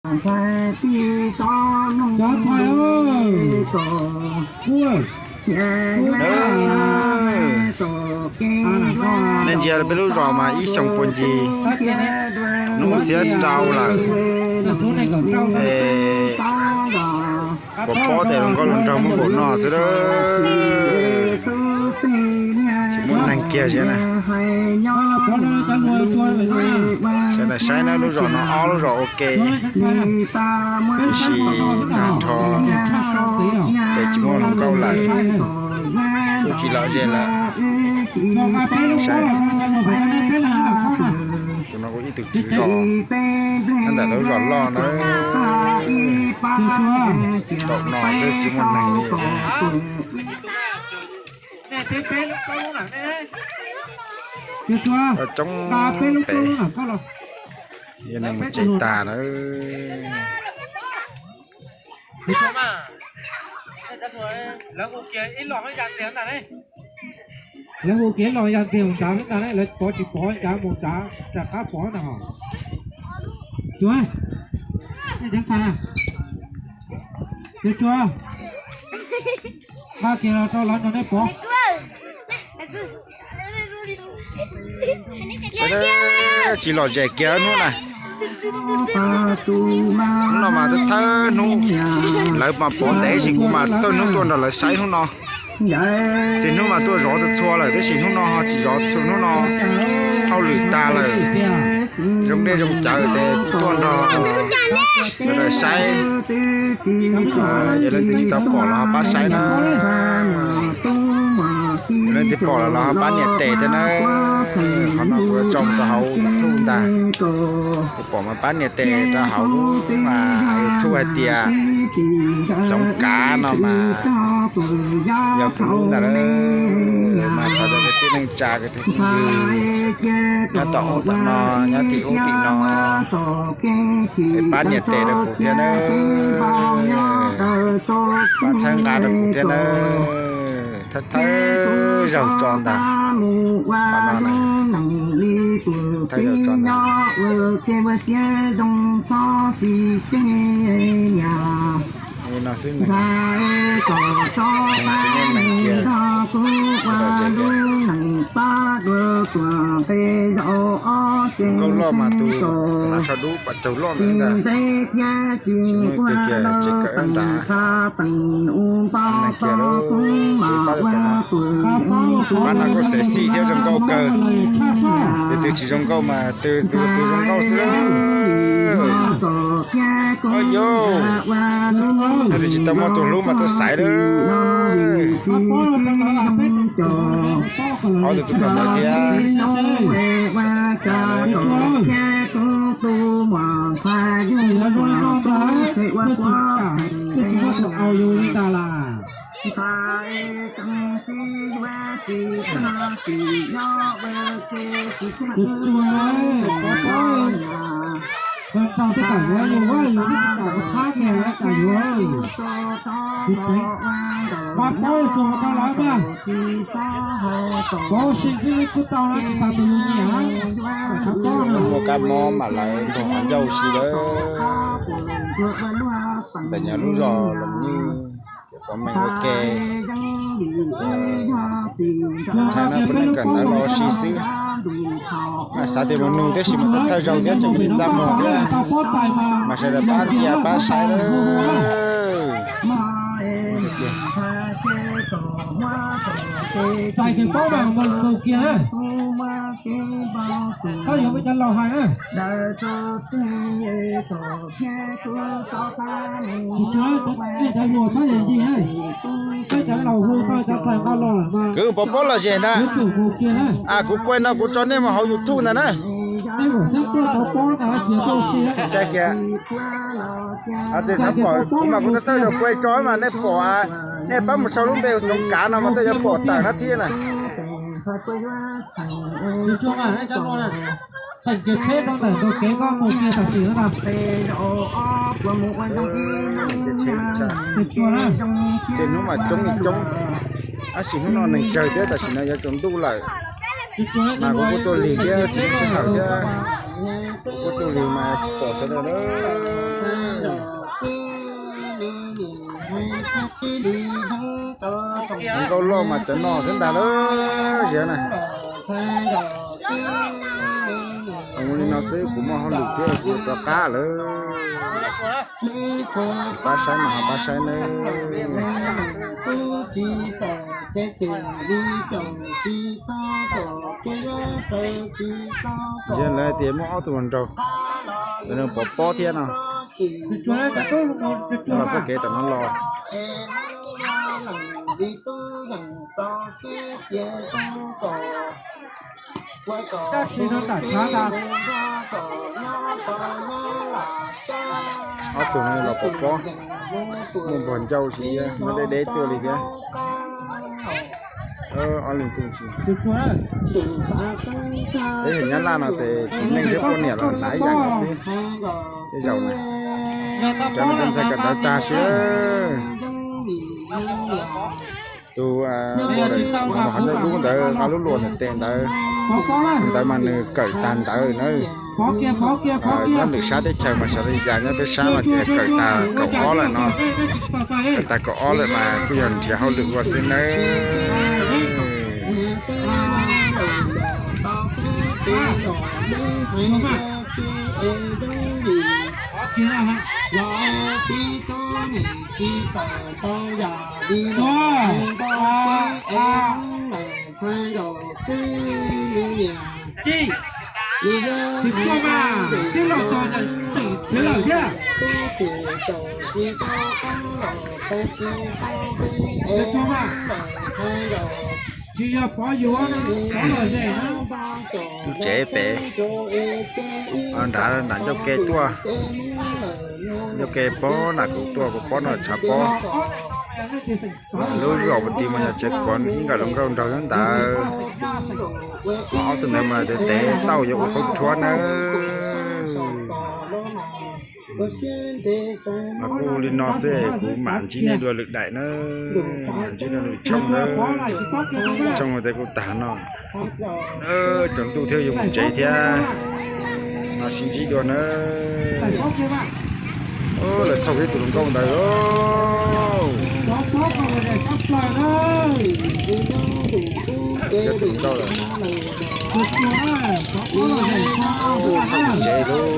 Cov ntxhais, cov ntxhais, ua, ua, nej ntsia peb lub zos mas ib xyoos puag ncig hnub xiab rau lawm, es puas paub tias hluas nkauj hluas nraug muaj npaum no xwb lawm. Tsis muaj neeg kiag thiab na. Sawv daws saib na, lub zos no ob lub zos ua ke, tiam sis tag nrho ces tsis muaj hluas nkauj lawm, kuj tsis lom zem lawm. Saib, tus no kuj ib tug tswv zos nyob ntawm lub zos loj na. Npaum no xwb tsis muaj neeg li. Coob pem, yog neeg mus tsev tas na. Lawv hu kiag los ya ntxiag mus nrad xwb ntag ne, lawv pov tsis pov nrad mus nrad, rov qab pov ntag hos. Cua, nej cov ntxhais, cua, cua, nqa kiag los rau lawv nrog nej pov. Tsis lom zem kiag hnub na. Hnub no mas thawj hnub, lawv mas pov ntev, tab sis kuv mas thawj hnub tuaj nrog lawv saib hnub no. Txhua hnub mas tuaj zov txhua txhua lawm, tab sis hnub no ho tsis zov txhua, hnub no hauj lwm tag lawm, zoo dej zoo cawv ces kuv tuaj nrog sawv daws saib. Yog leej twg tsis tau pom los ho pab saib na. Yog leej twg pom los los ho pab nias tes thiab na. Qhov no kuv tso mus rau hauv YouTube ntag. Tus pom mas pab nias tes rau hauv lub YouTube hais tias Txoov Kav no mas yog kuv lub ntag. Mas thov cov kwv tij neej tsa kwv tij phooj ywg nyob tom ub tom no, nyob tim ub tim no, es pab nias tes rau kuv thiab na, pab txhawb nqa rau kuv thiab na. Thawj thawj zaug tso ntag. Qhov no na, thawj zaug tso ntag. Li no xwb, tsis muaj neeg kiag. Nkauj loj mas tus hnav tsho dub pas caug loj ntawd ntag. Tsis muaj tus kiag tsis kawm nrad. Neeg kiag lawm, ces pab tau no, pab no kuj sexy thiab zoo nkauj kawg. Tus twg tsis zoo nkauj mas tus tus zoo nkauj xwb. Yog tus tsis tau muaj tus hlub mas tuaj xaiv lawm. Ob tug tuaj txog ntawd thiab. Tus tsuag, koj tau tej tam yuav yus, yus twb tsis kam ua thab kiag tam yuav. Tus tsev, pab paub yus tsuag ua tau lawm mas. Paub sim xwb kuj tau na, tsis tas tus yus nyiam na. Tshav pob na. Muaj kab mob mam lawv nrog qhov ncauj si lawm. Ntawm nyob lub zos Loos Nyuj, ces pov meej ua ke. Ntxhais no kuv neej kawm ntawv los si xwb, mas xav tias mus nug tab sis mas thawj zaug thiab tseem tsis txaj muag thiab, mas sawv daws pab ntsia pab saib lawm. Txais kiag paub mas mus kiag. Koj yuav ua cov laus hais na. Tsis tsuag, nej cov hluas txhob yam yig na. Peb cov laus hu tau cov txais nqa los lawm mas. Kwv Pov Pob lom zem ntag. Yuav tsum mus kiag na. Kuv kuaj no kuv tso nej mus hauv YouTube ntag na. Nej mus xyab tuaj tau pob ntag, tsis tau si na. Txais kiag. Tes xav pom kuv mas kuv thawj zaug kuaj tso mas nej pom, nej pab mus sau lub npe Txoov Kav no mas tej yuav pom tawm no thiab na. Tseem kiag tsheb rau ntawm tus kev koj mus kiag tam sim no na. Txhia hnub mas coob li coob, tab sis hnub no neeg tsawg thiab tam sim no yuav tsaus ntuj lawm. Mas kuv kuj tuaj lig thiab tsis muaj sij hawm thiab, kuv kuj tuaj lig mas tsis pom sawv daws lawm. Nkauj loj mas cov no xwb ntag lawm ziag na. Mus li no xwb, kuv muaj hauj lwm thiab, kuv rov qab lawm. Pab saib mas ho pab saib nawb. Ntsia lawv tias muaj ob tug hluas nraug, lawv pov pob thiab no. Los txoj kev tom no los. Ob tug no los pov pob, muaj npog ncauj si thiab, muaj deb deb tuaj li thiab. Ob leeg tu si. Peb yog Nyab Laj no ces txiv neej thiab poj niam los hnav ib yam no xwb. Tej zaum na, cov no cov ntxhais kawm ntawv tag si. Tus qhov ncauj dub ntawd, qhov lub luas ntawm tes ntawd, ntawd mas nws kawm tag ntawd na. Nyob lwm sab teb chaws mas xyov li cas, nyob peb sab mas tias kawm tag kaum ob lawm no. Kawm tag kaum ob lawm mas kuj yog nrhiav hauj lwm ua xwb nawb. Tsis tsuag mas twb los txog ntawm tseem kev lawm thiab. Tsis tsuag mas, tsis yog pov yuav, pov lom zem na. Lub tsev pem nrad, nram ncauj ke tuaj, ncauj ke pob na, kuv tuaj kuv pob no tshav pob. Lub zos puag tim mas yog tsev kuav ib nkawm hluas nkauj nraug nyob ntawd. Ho ob tug ntawd mas tes tauj yuav ua qhaub rhuab nawb. Mas kuj li no xwb, kuv mam ntsib nej dua lwm daim nawb, mam ntsib nej lwm tshooj nawb. Tshooj no tes kuj tag no. Cov ntuj thiab yuav mus tsev thiab, no sib ntsib dua nawb. Lawv thauj peb tus hluas nkauj ntawd lauj. Cov tus hluas nkauj lawm, thauj mus tsev lauj.